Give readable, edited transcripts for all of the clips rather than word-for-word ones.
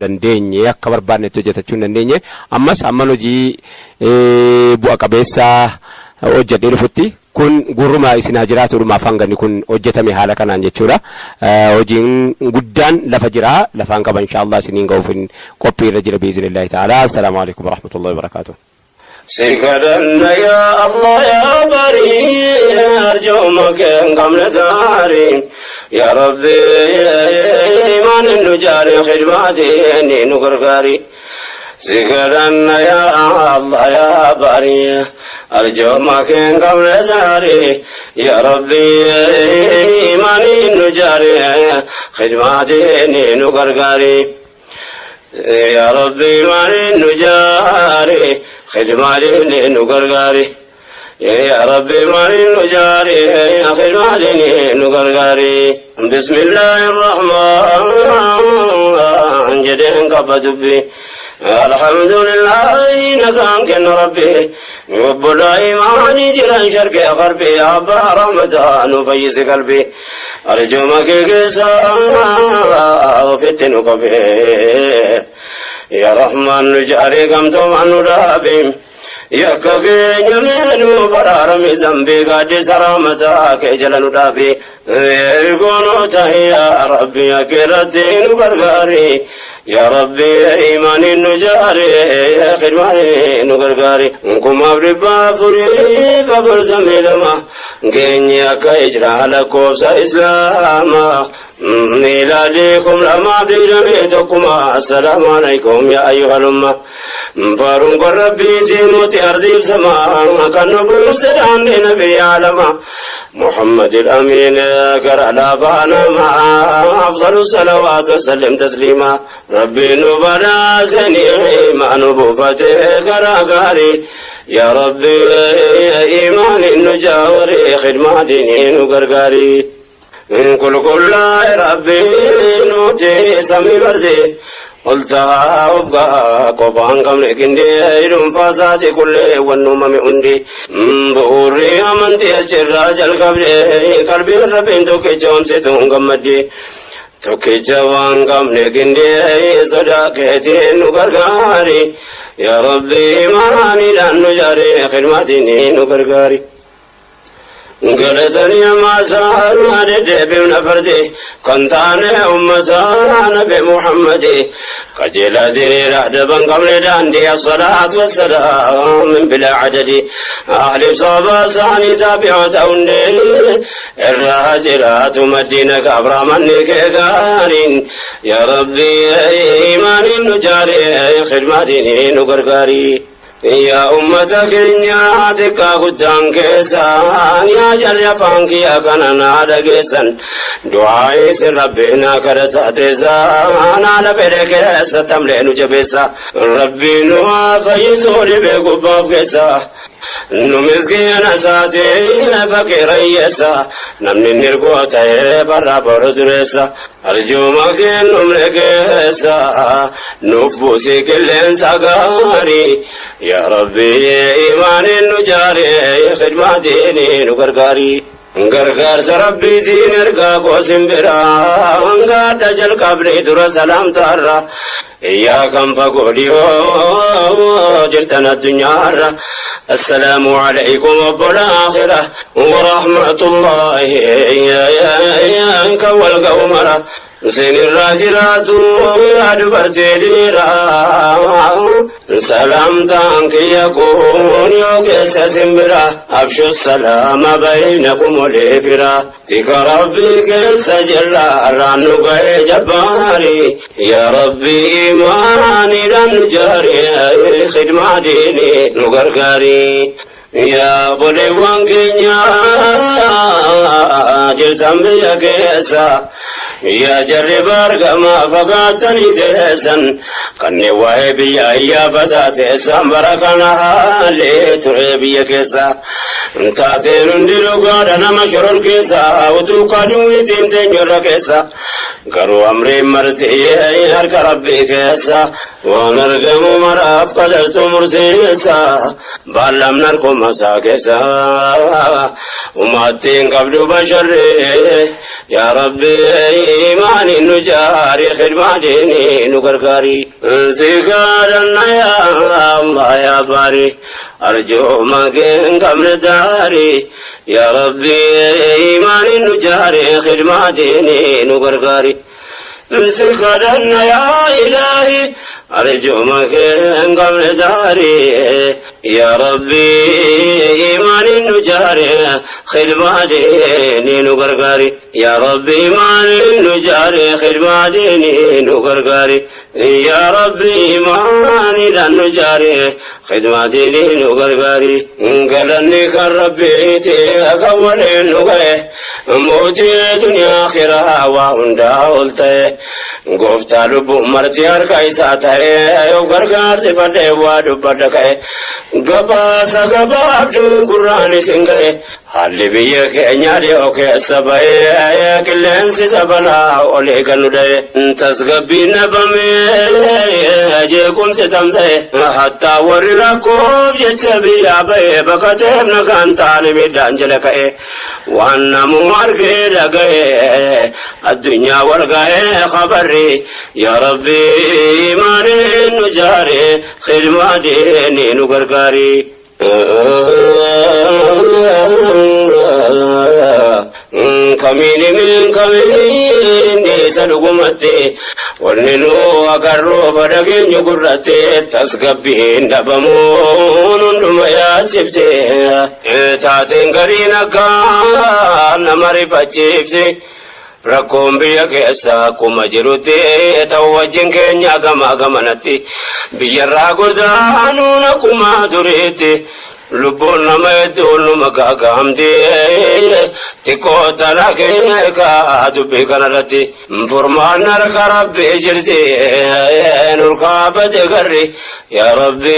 Dandeenye akka barbaannetti hojjetachuu hin dandeenye. Ammas amman hojii bu'a qabeessa hojjedhee dhufutti kun gurruma isin haa jiraatudhumaaf hanganni kun hojjetame haala kanaan jechuudha. Hojiin guddaan lafa jira, lafaan qaba, inshaallah isiniin ga'uuf qophii irra jira biiznillahi ta'ala. Assalaamu alaikum warahmatullahi wabarakaatuh. Si kadhanna yaa Allah yaa barii, arjooma kee hin qabne taarii. Yaa Rabbi, imaan nu jaari, khidmaatiin nu gargaari. Si kadhanna yaa Allah yaa barii, arjooma kee hin qabne taarii. Yaa Rabbi, imaan nu jaari, khidmaatiin nu gargaari. Yaa Rabbi, imaan nu jaari, khidmaatiin nu gargaari. Yaa Rabbi, imaan nu jaari, khidmaatiin nu gargaari. Bismillaahi Rahmaan jedheen qaba dubbi. Alhamdulillahi, nagaan kenna Rabbi. Obbolaa imaanii jiran sharqee qarbii, abbaa rahmataa nu fayyisi qalbii. Arjuma kee keessa ofitti nu qabee. Yaa Rahmaan, nu jaarii, gamtoomaan nu dhaabi. Yakka keenya nu baraarami, zambii gaaddisa rahmataa kee jala nu dhaabi. Ergoonoo tahi yaa Rabbi, akkiratti nu gargaari. Yaa Rabbi, imaaniin nu jaari, khidmaaniin nu gargaari. 1442 geenye akka ijraa lakkoofsa Islaamaa. Miilaadii 2021. Assalaamu alaikum yaa ayyuhal umma. Faaruun kun Rabbiitiin nuti ardiif samaa, kan nu buuse daandii nabii alama. Muhammad al-Amin gara laafaa namaa, afdalu salawaat wasallim tasliima. Rabbiin nu badhaaseni imaa nu buufate gara gaarii. Yaa Rabbi, imaaniin nu jaawari, khidmaatiin nu gargaari. Qulqullaa'e Rabbi nuti samii barde ol ta'a of ga'a, qophaan qabne qindee dhuunfaa isaati qullee wanni uumame hundi. Bu'uurri amantii achirraa jalqabde, qalbiin Rabbiin tokkicha homsitu hin gammaddi. Tokkicha waan qabne qindee sodaa keetiin nu gargaari. Yaa Rabbi, imaaniidhaan nu jaari, khidmaatiin nu gargaari. Galatanii amaasaa deddeebiin fardi kan taane ummata Nabi Muhammadi, qajeelaa diriira daban qabne daandii, assalaatu wassalaam min bilaa adadi, ahli sabaa isaanii taabi'oota hundee irraa jiraatu, maddiina gabraamanni kee gaariin. Yaa Rabbi, imaaniin nu jaari, khidmaatiin nu gargaari. Yaa ummata keenya xiqqaa guddaan keessan, yaa jarri afaan kiyya kana naa dhageessan, du'aa isin Rabbi naa kadhata teessan, haala fedhe keessa tamlee nu jabeessa. Rabbi nu haa fayyisuu dhibee gubbaaf keessa. Nu miskiina isaatiin faqiira hiyyeessa, namni nirgoo ta'ee barra boru dureessa. Arjuma kennumne keessa nuuf buusii qilleensa gaarii. Yaa Rabbi, imaaniin nu jaari, khidmaatiin nu gargaari. Gargaarsa Rabbiitiin ergaa koo simbiraa hangaadha jalqabni dura salaamtaarra. Yaa kan fagoo dhiyoo jirtan addunyaarra. Assalaamu alaykum obbola aakhira wa rahmatullahi kan wal ga'u mara. Isinirraa jiraatu yaa dubartii dhiiraa. Salaamtaan kiyya kun yoo keessa simbira. Afshu salaama baynakum walii fira. Tika Rabbii keessa jirra, har'aan nu ga'ee jabbaari. Yaa Rabbi, imaaniidhaan nu jaari, khidmaa diinii nu gargaari. Yaa obboleewwan keenya jirtan biyya keessa, yaa jarri baargamaa fagaattanii teessan, kanneen waa'ee biyya iyyaafataa teessan, bara kana haalli ture biyya keessa. Taateen hundi dhugaadha, nama shoror keessa utuu kaduutiin teenyurra keessa. Garuu amriin marti harka Rabbii keessa, waan argamu maraaf qadartu murteessa. Baallamni harkuma isaa keessa, uummattiin qabdu basharree. Yaa Rabbi. imaaniin nu jaari, khidmaa diinii nu gargaari. Si kadhanna yaa Allah yaa baari, arjooma kee hin qabne daari. Yaa Rabbi imaaniin nu jaari, khidmaa diinii nu gargaari. Si kadhanna yaa Ilaahi, arjooma kee hin qabne daari. Yaa Rabbi imaaniin nu jaari, khidmaa diinii nu gargaari. Yaa Rabbi imaaniin nu jaari, khidmaa diinii nu gargaari. Yaa Rabbi imaaniidhaan nu jaari, khidmaa diinii nu gargaari. Galanni kan Rabbiiti kan waliin nu ga'e, mootii duniyaa akhiraa waa hundaa ol ta'e. Gooftaa lubbuu marti harka isaa ta'e, yoo gargaarsifadhee waa dubbadha ka'e. Gabaasa gabaabduu gurraan isin ga'e. Haalli biyya keenyaa dhiyoo keessa ba'ee, qilleensi sabalaa olii kan nu dha'e. Tasgabbiin dhabamee, jeequmsi tamsa'e. Hattaa warri rakkoof jecha biyyaa ba'e, baqateef nagaan taane miidhaan jala ka'e. Waan namuu argee dhaga'e, addunyaa wal ga'ee khabarri. Yaa Rabbi imaaniin nu jaare, khidmaa diinii nu gargaari. Kamiin min kamiin isa dhugumatti, wanni nu agarru dhageenyu gurratti, tasgabbiin dhabamuun hunduma yaachifte. Taateen gariin akka nama rifachiifte. Rakkoon biyya keessa akkuma jirutti ta'u, wajjin keenya gama gamanatti biyyarraa godaanuun akkuma duriitti lubbuun nama hedduun numa gaagaamti. Xiqqoo tana keeka dubbii kanarratti furmaan harka Rabbii jirti, nurkaa bade garri. Yaa Rabbi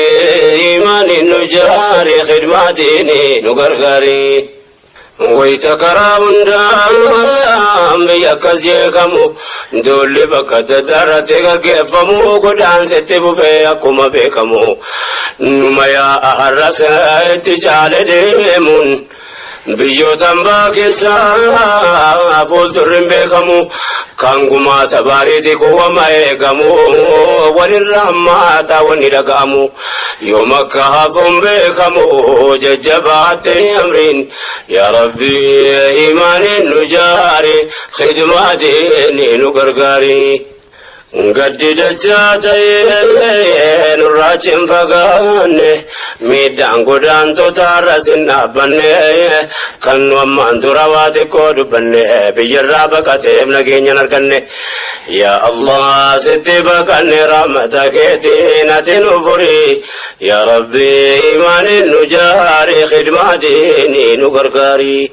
imaaniin nu jaari, khidmaatiin nu gargaari. Wayita karaa hundaan biyya akkas jeeqamu, duulli bakka adda addaa irratti gaggeeffamu, godaansitti bufee akkuma beekamu, numa yaa'a har'as itti caale deemuun. Biyyoota hambaa keessaa fuuldurri hin beekamu, kan gumaata baariiti kuwwama eegamu, walirra hammaataa wanni dhaga'amu, yoom akka hafuun beekamu jajjabaatte amriin. Yaa Rabbi imaaniin nu jaari, khidmaa diinii nu gargaari. Gaddi dachaa ta'ee nurraa hin fagaanne, miidhaan godaantota irras hin dhaabbanne. Kan nu ammaan dura waa xiqqoo dubbanne, biyyarraa baqateef nageenya hin arganne. Yaa Allah sitti baqanne, rahmata keetiin ati nu furi. Yaa Rabbi imaaniin nu jaari, khidmaa diinii nu gargaari.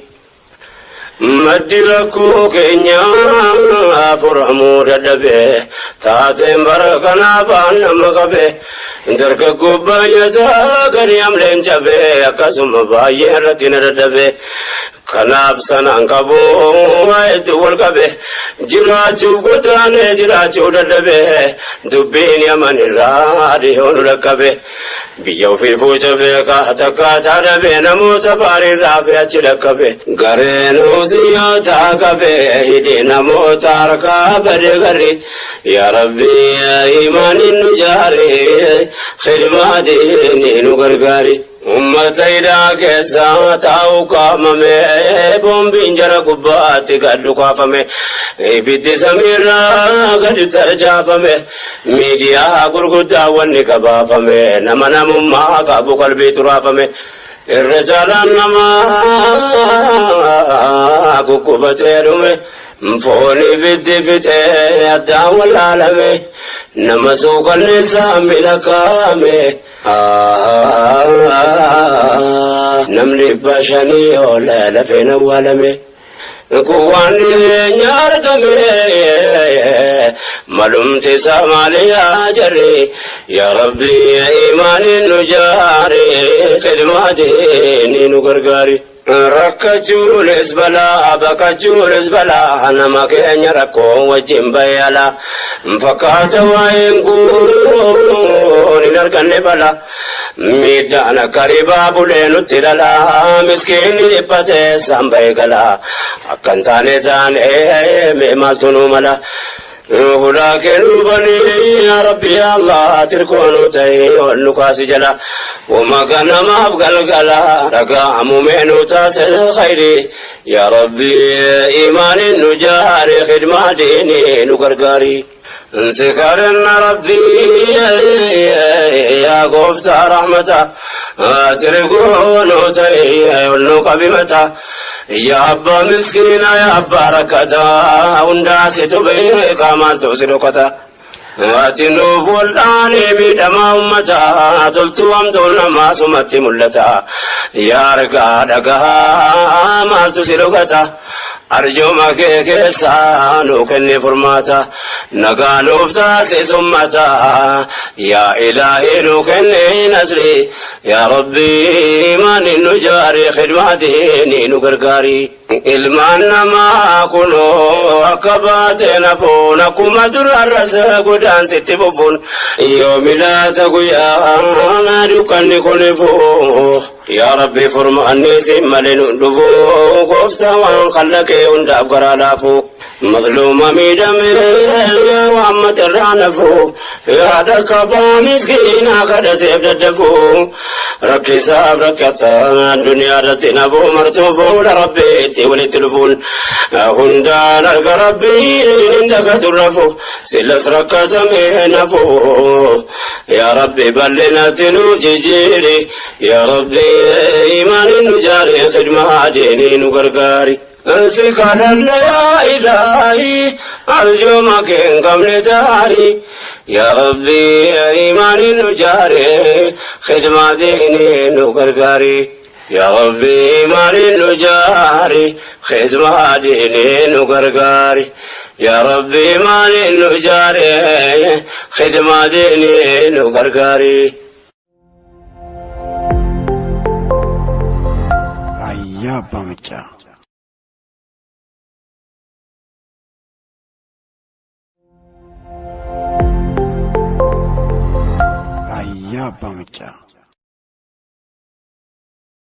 Maddi rakkoo keenyaa furamuu dadhabe, taateen bara kanaaf nama qabe. Dargaggoo baay'ataa gadi amleen cabe, akkasuma baay'een rakkina dadhabe. Kanaaf sanaan qabu waa hedduu wal qabe, jiraachuuf godaanee jiraachuu dadhabe. Dubbiin Yaman irraa dhiyoo nu dhaqqabe, biyya ofii fuuca beekaa takkaataa dhabe, namoota baariirraa fi achi dhaqqabe. Gareen husiyyoota qabe, hidhi namoota harkaa bade garri. Yaa Rabbi imaaniin nu jaari, khidmaa diinii nu gargaari. Ummata hidhaa keessa taa'u qaamame, boombiin jara gubbaatti gad dhukaafame, ibiddi samiirraa gadi tarjaafame, miidiyaa gurguddaa wanni gabaafame, nama namummaa qabu qalbii turaafame. Irra caalaan namaa guggubatee dhume, foon ibiddi fixee addaan wallaalame, nama suukanneessaa milakaame. Namni 500 ol lafeen awwaalame. Kun waan dhiyeenya argame, malumti isaa maali yaa jarri? Yaa Rabbi imaaniin nu jaari, khidmaa diinii nu gargaari. Rakkachuunis balaa, baqachuunis balaa, nama keenya rakkoo wajjin bayala. Fakkaata waa'een kun hin arganne bala. Miidhaan akka ribaa bulee nutti dhala, miskiinni dhiphatee sanba'ee gala. Akka hin taane taane mee maaltu nu mala. Hulaa kennuu banii yaa Rabbi yaa Allah tirkoonuu ta'ee ol nu kaasi jala. Wama ganamaaf galgala dhaga'amu mee nu taasise khayri. Yaa Rabbi imaaniin nu jaari khidmaa diinii nu gargaari. Si kadhanna Rabbi yaa gooftaa rahmata tirkoonuu ta'ee ol nu qabi mata. Yaa abbaa miskiina yaa abbaa rakkataa hundaa situ beekaa maaltu si dhokata. Ati nuuf wal'aanee miidhamaa uummataa toltuu hamtuun namaa sumatti mul'ata. Yaa argaa dhagahaa maaltu si dhokata. Arjooma kee keessaa nuu kenni furmaata. Nagaa nuuf taasisi ummata. Yaa ilaahii nuu kenni nasri. Yaa Rabbi imaaniin nu jaari khidmaatiin nu gargaari. Ilmaan namaa kunoo akka baate nafuun akkuma durarras godaansitti fufuun yoomi laata guyyaa dukkanni kun ifu. Yaa Rabbi furmaanni si malee nu dhufu gooftaa waan khallaqee hundaaf garaa laafu. Mazluuma miidhame waan matarraa nafu yaada qabaa miskiinaa kadhateef daddafu rakkisaaf rakkataa duniyaa irratti nafu martuu fuula rabbiitti walitti dhufuun hundaan arga rabbiin hin dagatu rafu silas rakkatame nafu yaa rabbi bal'inatti nu jijjiiri yaa rabbi imaaniin nu jaari khidmaa diinii nu gargaari. Si kadhanna yaa ilaahi arjooma kee hin qabne daari yaa rabbi imaaniin nu jaare khidmaa diinii nu gargaari. Yaa rabbi imaaniin nu jaari khidmaa diinii nu gargaari. Yaa rabbi imaaniin nu jaare khidmaa diinii nu gargaari. Raayyaa Abbaa Maccaa. Raayyaa Abbaa Maccaa.